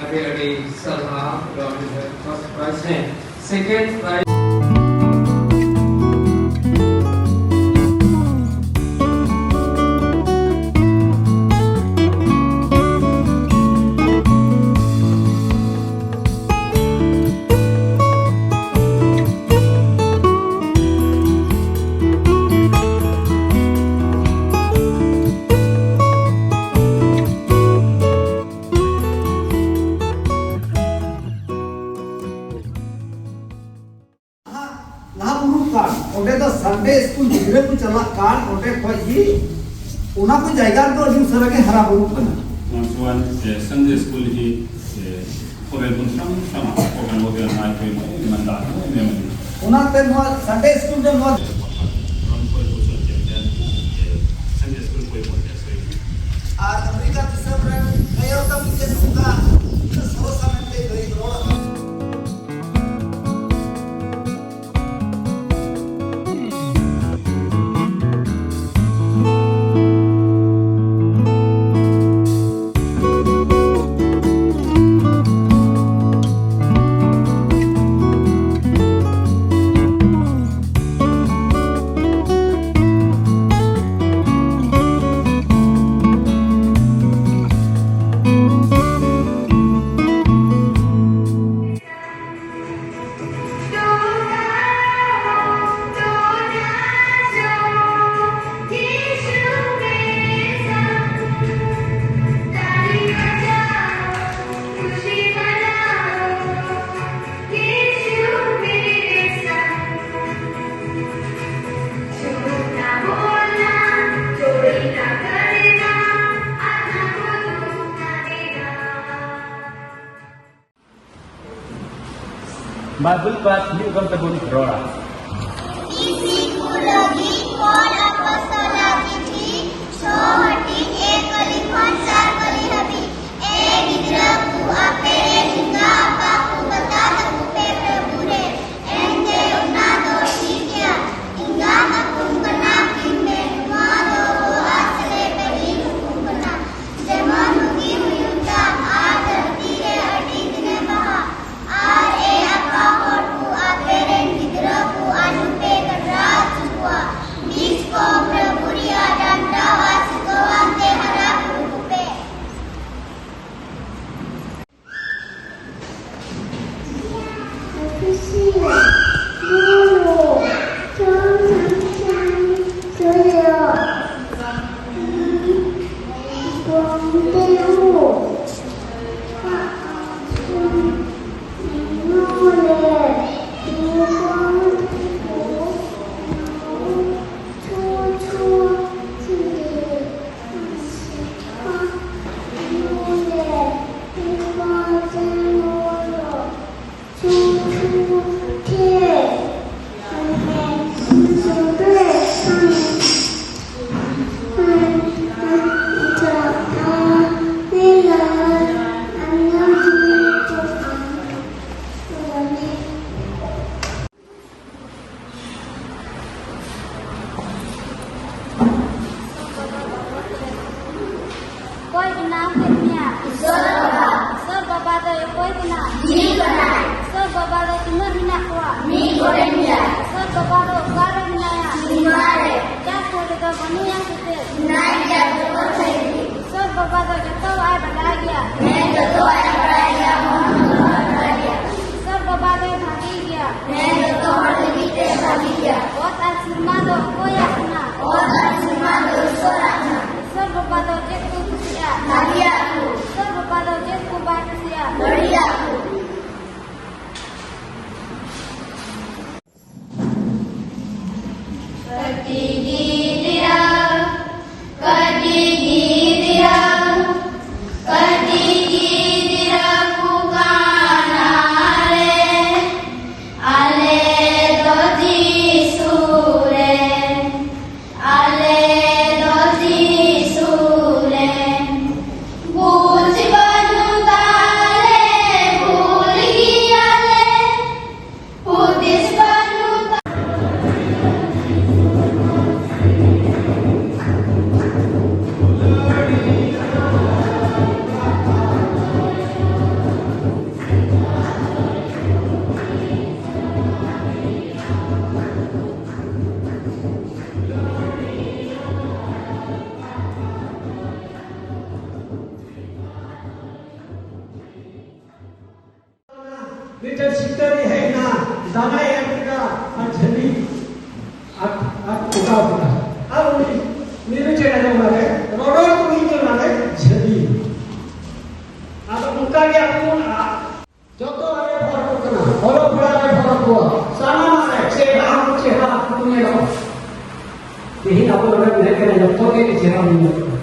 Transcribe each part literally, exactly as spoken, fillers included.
ᱟᱹᱰᱤ ᱟᱹᱰᱤ ᱥᱟᱨᱦᱟᱣ᱾ ᱱᱚᱣᱟ first prize, ᱦᱮᱸ, second prize᱾ ᱞᱟᱦᱟ ᱵᱩᱨᱩ ᱠᱟᱱ, ᱚᱸᱰᱮ ᱫᱚ Sunday school ᱜᱤᱫᱽᱨᱟᱹ ᱠᱚ ᱪᱟᱞᱟᱜ ᱠᱟᱱ, ᱚᱸᱰᱮ ᱠᱷᱚᱡ ᱜᱮ ᱚᱱᱟ ᱠᱚ ᱡᱟᱭᱜᱟ ᱨᱮᱫᱚ ᱟᱹᱰᱤ ᱩᱥᱟᱹᱨᱟ ᱜᱮ ᱦᱟᱨᱟ ᱵᱩᱨᱩᱜ ᱠᱟᱱᱟ᱾ ᱱᱚᱣᱟ ᱥᱚᱢᱟᱡᱽ, ᱮ, Sunday school ᱦᱤ, ᱮ, ᱠᱚᱵᱮᱱ ᱵᱚᱱ ᱥᱟᱢ ᱥᱟᱢᱟ ᱠᱚ ᱜᱟᱱ ᱵᱚ ᱵᱮᱱ ᱱᱟᱭ ᱠᱚ ᱮᱢ ᱮᱢ ᱫᱟ ᱮᱢ ᱮᱢ᱾ ᱚᱱᱟᱛᱮ ᱱᱚᱣᱟ Sunday school ᱫᱚ ᱱᱚᱣᱟ ᱟᱨ ᱟᱢᱮᱨᱤᱠᱟ ᱫᱤᱥᱚᱢ ᱨᱮ ᱱᱤᱭᱩ ᱭᱚᱨᱠ ᱫᱚ ᱢᱤᱫᱴᱮᱱ ᱱᱚᱝᱠᱟ ᱥᱚᱨᱚᱥᱟ ᱢᱮᱱᱛᱮ ᱞᱟᱹᱭ ᱨᱚᱲ ᱟᱠᱟᱫᱟ᱾ ᱵᱟᱭᱵᱮᱞ ᱯᱟᱴᱷ ᱦᱩᱭᱩᱜ ᱠᱟᱱ ᱛᱟᱵᱚᱱ ᱨᱚᱲᱟ᱾ ᱤᱯᱤᱥᱤ ᱠᱚ ᱞᱟᱹᱜᱤᱫ ᱯᱚᱞ ᱟᱯᱚᱥᱛᱚᱞᱟᱜ ᱪᱤᱴᱷᱤ, ᱪᱷᱚ ᱦᱟᱹᱴᱤᱧ, ᱮᱠ ᱠᱟᱹᱞᱤ ᱠᱷᱚᱱ ᱪᱟᱨ ᱠᱟᱹᱞᱤ ᱦᱟᱹᱵᱤᱡ᱾ ᱮ ᱜᱤᱫᱽᱨᱟᱹ ᱠᱚ, ᱟᱯᱮ ᱨᱮᱱ ᱮᱸᱜᱟ ᱟᱯᱟ ᱠᱚ ᱵᱟᱛᱟ ᱛᱟᱠᱚ ᱯᱮ ᱯᱨᱚᱵᱷᱩ ᱨᱮ, ᱮᱱᱛᱮ ᱚᱱᱟ ᱫᱚ ᱴᱷᱤᱠ ᱜᱮᱭᱟ᱾ ᱮᱸᱜᱟᱛ ᱟᱯᱚᱱ ᱠᱟᱱᱟ ᱠᱤᱱ ᱢᱮᱱ, ᱱᱚᱣᱟ ᱫᱚ ᱵᱚᱦᱚᱜ ᱥᱮᱞᱮᱫ ᱵᱟᱹᱜᱤ ᱦᱩᱠᱩᱢ ᱠᱟᱱᱟ᱾ ᱡᱮᱢᱚᱱ ᱵᱩᱜᱤ ᱦᱩᱭᱩᱜ ᱛᱟᱢ ᱟᱨ ᱫᱷᱟᱹᱨᱛᱤ ᱨᱮ ᱚᱠᱚᱭ ᱵᱮᱱᱟᱣ ᱠᱮᱫ ᱢᱮᱭᱟ? ᱤᱥᱚᱨ ᱵᱟᱵᱟ᱾ ᱤᱥᱚᱨ ᱵᱟᱵᱟ ᱫᱚᱭ ᱚᱠᱚᱭ ᱠᱟᱱᱟ? ᱡᱤᱣᱤ ᱠᱟᱱᱟᱭ᱾ ᱤᱥᱚᱨ ᱵᱟᱵᱟ ᱫᱚ ᱛᱤᱱᱟᱹᱜ ᱢᱮᱱᱟᱜ ᱠᱚᱣᱟ? ᱢᱤᱫ ᱜᱚᱴᱮᱱ ᱜᱮᱭᱟ᱾ ᱤᱥᱚᱨ ᱵᱟᱵᱟ ᱫᱚ ᱚᱠᱟᱨᱮ ᱢᱮᱱᱟᱭᱟ? ᱥᱤᱢᱟ ᱨᱮ᱾ ᱚᱠᱟ ᱥᱩᱨ ᱨᱮᱫᱚ ᱵᱟᱹᱱᱩᱭᱟ ᱥᱮ ᱪᱮᱫ? ᱢᱮᱱᱟᱭ ᱜᱮᱭᱟ, ᱡᱚᱛᱚ ᱴᱷᱮᱱ ᱜᱮ᱾ ᱤᱥᱚᱨ ᱵᱟᱵᱟ ᱫᱚ ᱡᱚᱛᱚᱣᱟᱜ ᱮ ᱵᱟᱰᱟᱭ ᱜᱮᱭᱟ᱾ ᱦᱮᱸ, ᱡᱚᱛᱚᱣᱟᱜ ᱮ ᱵᱟᱰᱟᱭ ᱜᱮᱭᱟ, ᱢᱚᱱ ᱦᱚᱸ ᱡᱚᱛᱚᱣᱟᱜ ᱮ ᱵᱟᱰᱟᱭ ᱜᱮᱭᱟ᱾ ᱤᱥᱚᱨ ᱵᱟᱵᱟ ᱫᱚᱭ ᱵᱷᱟᱹᱜᱤ ᱜᱮᱭᱟ᱾ ᱦᱮᱸ, ᱡᱚᱛᱚ ᱦᱚᱲ ᱞᱟᱹᱜᱤᱫ ᱛᱮ ᱵᱷᱟᱹᱜᱤ ᱜᱮᱭᱟ᱾ ᱚᱛ ᱟᱨ ᱥᱮᱨᱢᱟ ᱫᱚ ᱚᱠᱚᱭᱟᱜ ᱠᱟᱱᱟ? ᱚᱛ ᱟᱨ ᱥᱮᱨᱢᱟ ᱫᱚ ᱤᱥᱚᱨᱟᱜ ᱠᱟᱱᱟ᱾ ᱤᱥᱚᱨ ᱵᱟᱵᱟ ᱫᱚ ᱪᱮᱫ ᱠᱚ ᱠᱩᱥᱤᱭᱟᱜᱼᱟ? ᱵᱷᱟᱹᱜᱤᱭᱟᱜ ᱠᱚ᱾ ᱤᱥᱚᱨ ᱵᱟᱵᱟ ᱫᱚ ᱪᱮᱫ ᱠᱚ ᱵᱟᱭ ᱠᱩᱥᱤᱭᱟᱜᱼᱟ? ᱵᱟᱹᱲᱤᱡᱟᱜ ᱠᱚ᱾ ᱠᱟᱹᱴᱤᱡ ᱜᱤᱫᱽᱨᱟᱹ, ᱠᱟᱹᱴᱤᱡ ᱜᱤᱫᱽᱨᱟᱹ, ᱠᱟᱹᱴᱤᱡ ᱜᱤᱫᱽᱨᱟᱹ ᱠᱚ ᱠᱟᱱᱟᱞᱮ, ᱟᱞᱮ ᱫᱚ ᱡᱤᱥᱩ ᱨᱮᱱ, ᱟᱞᱮ ᱫᱚ ᱡᱤᱥᱩ ᱨᱮᱱ᱾ ᱵᱩᱡᱽ ᱵᱟᱹᱱᱩᱜ ᱛᱟᱞᱮ, ᱵᱷᱩᱞ ᱜᱮᱭᱟᱞᱮ, ᱦᱩᱫᱤᱥ ᱵᱟᱹᱱᱩᱜ ᱛᱟᱞᱮ᱾ ᱢᱤᱫᱴᱮᱱ ᱥᱤᱠᱟᱹᱨᱤ ᱦᱮᱡ ᱮᱱᱟ, ᱫᱟᱱᱟᱭ ᱮᱢ ᱠᱮᱫᱟ ᱟᱨ ᱡᱷᱟᱹᱞᱤ ᱟᱨ, ᱟᱨ ᱚᱰᱟᱣ ᱠᱮᱫᱟ᱾ ᱟᱨ ᱩᱱᱤ ᱢᱤᱨᱩ ᱪᱮᱬᱮ ᱫᱚ ᱚᱱᱟᱨᱮ ᱨᱚᱰᱚᱡ ᱠᱚ ᱤᱧ ᱚᱱᱟᱨᱮ ᱡᱷᱟᱹᱞᱤ᱾ ᱟᱫᱚ ᱚᱱᱠᱟ ᱜᱮ ᱟᱵᱚ ᱵᱚᱱ ᱟ-, ᱡᱚᱛᱚ ᱨᱮ ᱯᱷᱚᱨᱚᱠ ᱠᱟᱱᱟ, ᱚᱞᱚᱜ ᱯᱟᱲᱦᱟᱜ ᱨᱮ ᱯᱷᱚᱨᱚᱠ ᱠᱚᱣᱟ, ᱥᱟᱱᱟᱢᱟᱜ ᱨᱮ ᱪᱮᱦᱨᱟ ᱦᱚᱸ ᱪᱮᱦᱨᱟ ᱟᱛᱳ ᱠᱚ ᱧᱮᱞᱚᱜᱼᱟ᱾ ᱛᱮᱦᱮᱧ ᱟᱵᱚ ᱱᱚᱰᱮ ᱵᱚᱱ ᱦᱮᱡ ᱠᱟᱱᱟ, ᱡᱚᱛᱚ ᱜᱮ ᱪᱮᱦᱨᱟ ᱵᱚᱱ ᱧᱮᱞᱚᱜ ᱠᱟᱱᱟ᱾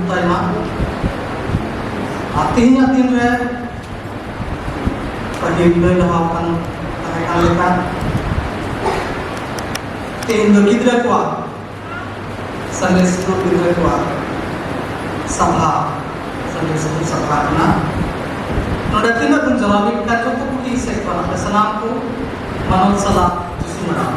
ᱛᱟᱭᱢᱟ᱾ ᱟᱨ ᱛᱮᱦᱮᱧᱟᱜ ᱫᱤᱱ ᱨᱮ ᱯᱟᱹᱦᱤᱞ ᱞᱟᱹᱭ ᱞᱟᱦᱟ ᱟᱠᱟᱱ ᱛᱟᱦᱮᱸ ᱠᱟᱱ ᱞᱮᱠᱟ, ᱛᱮᱦᱮᱧ ᱫᱚ ᱜᱤᱫᱽᱨᱟᱹ ᱠᱚᱣᱟᱜ, ᱥᱟᱱᱰᱮ ᱥᱠᱩᱞ ᱜᱤᱫᱽᱨᱟᱹ ᱠᱚᱣᱟᱜ ᱥᱟᱵᱷᱟ, ᱥᱟᱱᱰᱮ ᱥᱠᱩᱞ ᱥᱟᱵᱷᱟ ᱠᱟᱱᱟ᱾ ᱱᱚᱰᱮ ᱛᱤᱱᱟᱹᱜ ᱵᱚᱱ ᱡᱚᱱᱟ ᱢᱤᱫ ᱠᱟᱨᱡᱚ ᱠᱚ ᱠᱩᱞᱤ ᱥᱮ ᱠᱚ ᱟᱯᱮ ᱥᱟᱱᱟᱢ ᱠᱚ ᱢᱟᱱᱚᱛ ᱥᱟᱞᱟᱜ ᱡᱤᱥᱩ ᱢᱟᱨᱟᱝ᱾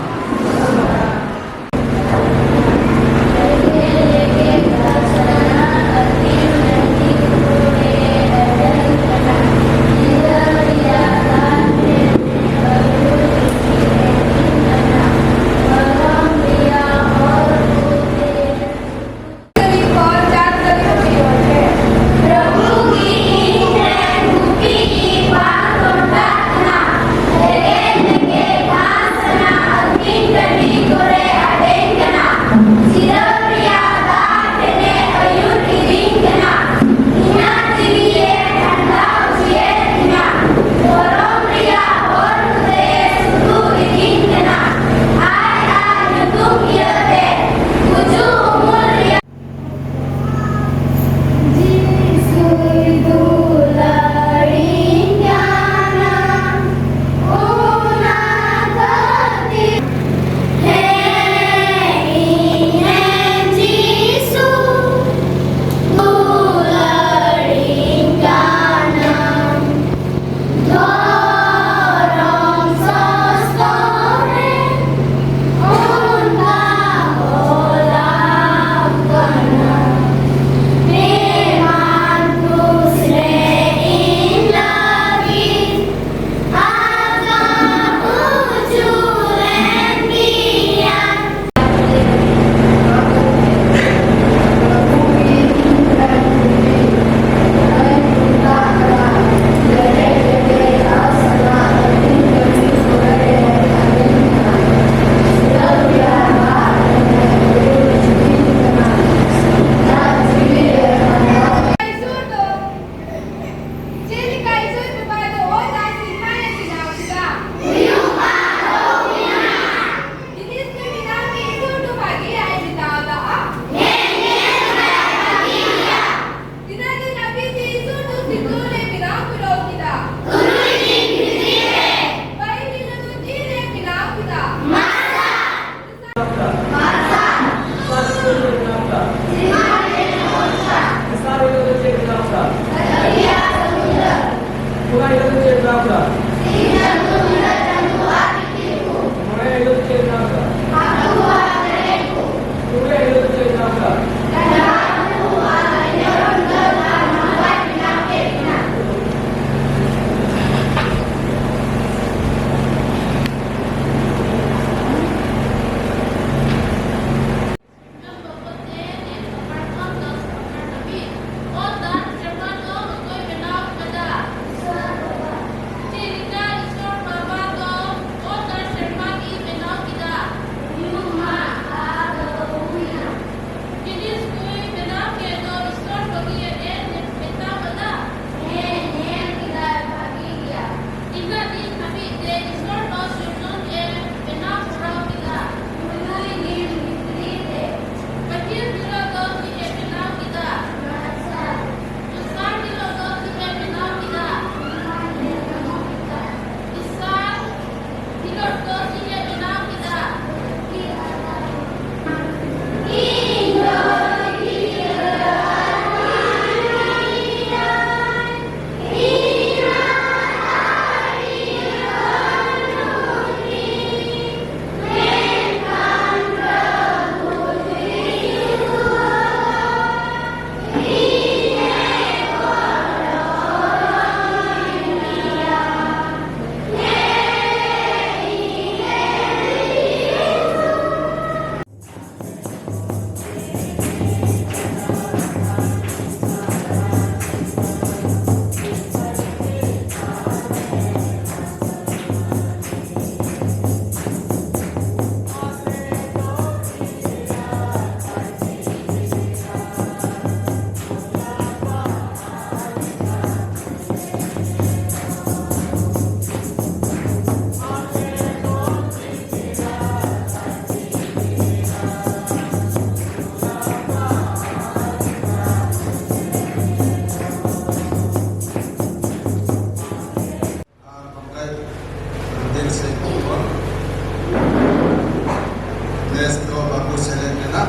ᱱᱮᱥ ᱫᱚ ᱵᱟᱠᱚ ᱥᱮᱞᱮᱫ ᱞᱮᱱᱟ᱾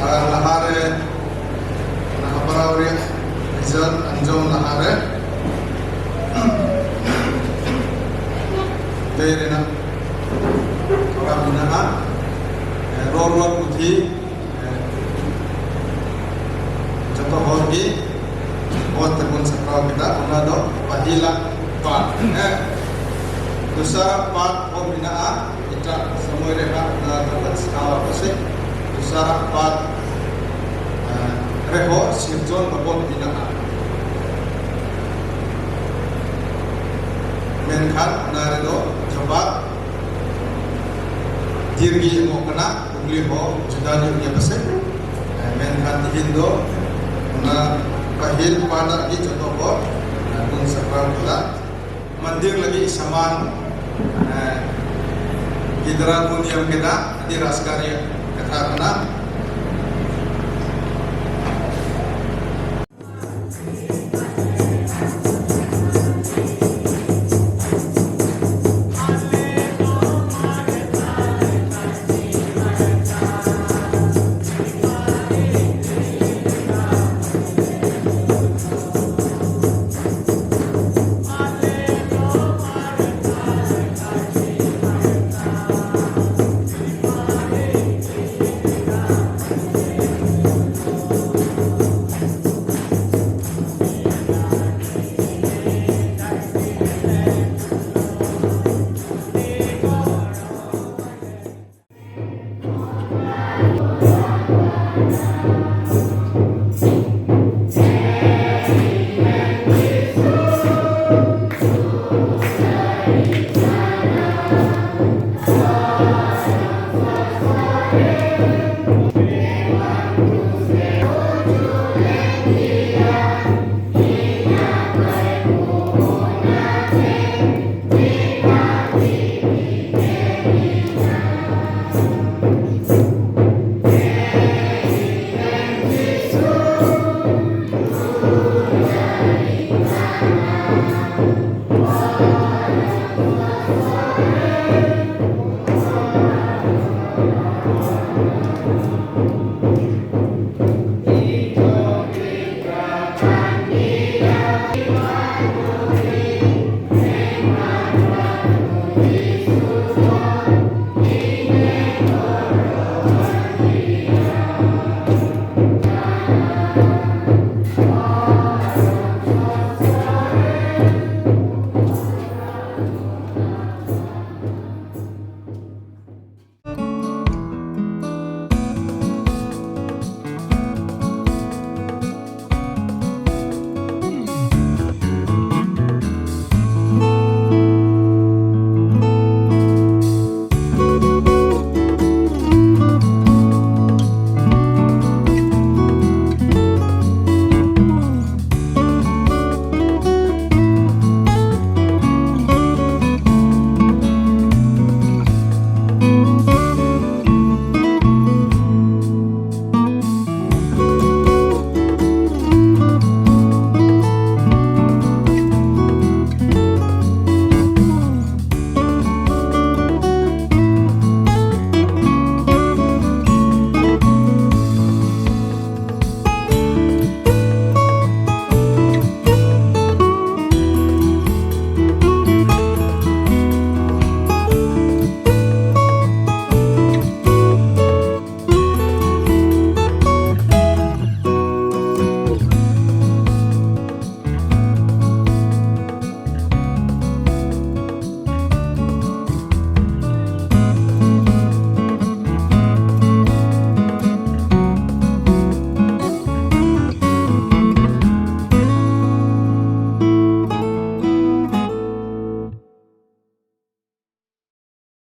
ᱟᱨ ᱞᱟᱦᱟᱨᱮ ᱚᱱᱟ ᱦᱮᱯᱨᱟᱣ ᱨᱮᱭᱟᱜ result ᱟᱸᱡᱚᱢ ᱞᱟᱦᱟᱨᱮ ᱞᱟᱹᱭ ᱨᱮᱱᱟᱜ ᱛᱷᱚᱲᱟ ᱢᱮᱱᱟᱜᱼᱟ᱾ ᱨᱚᱲ ᱨᱚᱲ ᱯᱩᱛᱷᱤ ᱡᱚᱛᱚ ᱦᱚᱲ ᱜᱮ ᱢᱚᱡᱽ ᱛᱮᱵᱚᱱ ᱥᱟᱯᱲᱟᱣ ᱠᱮᱫᱟ᱾ ᱚᱱᱟ ᱫᱚ ᱯᱟᱹᱦᱤᱞᱟᱜ ᱯᱟᱴ᱾ ᱦᱮᱸ, ᱫᱚᱥᱟᱨᱟᱜ ᱯᱟᱴ ᱦᱚᱸ ᱢᱮᱱᱟᱜᱼᱟ, ᱮᱴᱟᱜ ᱥᱚᱢᱚᱭ ᱨᱮ ᱦᱟᱸᱜ ᱚᱱᱟ ᱫᱚᱵᱚᱱ ᱥᱮᱬᱟᱣᱟ ᱯᱟᱥᱮᱡ᱾ ᱫᱚᱥᱟᱨᱟᱜ ᱯᱟᱴ, ᱮᱸ, ᱨᱮᱦᱚᱸ ᱥᱤᱨᱡᱚᱱ ᱵᱟᱵᱚᱫ ᱢᱮᱱᱟᱜᱼᱟ, ᱢᱮᱱᱠᱷᱟᱱ ᱚᱱᱟ ᱨᱮᱫᱚ ᱡᱚᱵᱟᱵ ᱡᱤᱨ ᱜᱮ ᱮᱢᱚᱜ ᱠᱟᱱᱟ᱾ ᱠᱩᱠᱞᱤ ᱦᱚᱸ ᱡᱩᱫᱟᱹ ᱧᱚᱜ ᱜᱮᱭᱟ ᱯᱟᱥᱮᱡ᱾ ᱢᱮᱱᱠᱷᱟᱱ ᱛᱤᱦᱤᱧ ᱫᱚ ᱚᱱᱟ ᱯᱟᱹᱦᱤᱞ ᱯᱟᱦᱴᱟ ᱜᱮ ᱡᱚᱛᱚ ᱠᱚ ᱵᱚᱱ ᱥᱟᱯᱲᱟᱣ ᱠᱮᱫᱟ᱾ ᱢᱚᱱᱫᱤᱨ ᱞᱟᱹᱜᱤᱫ ᱥᱟᱢᱟᱱ, ᱮ, ᱜᱤᱫᱽᱨᱟᱹ ᱠᱚ ᱧᱮᱞ ᱠᱮᱫᱟ, ᱟᱹᱰᱤ ᱨᱟᱹᱥᱠᱟᱹ ᱨᱮᱭᱟᱜ ᱠᱟᱛᱷᱟ ᱠᱟᱱᱟ᱾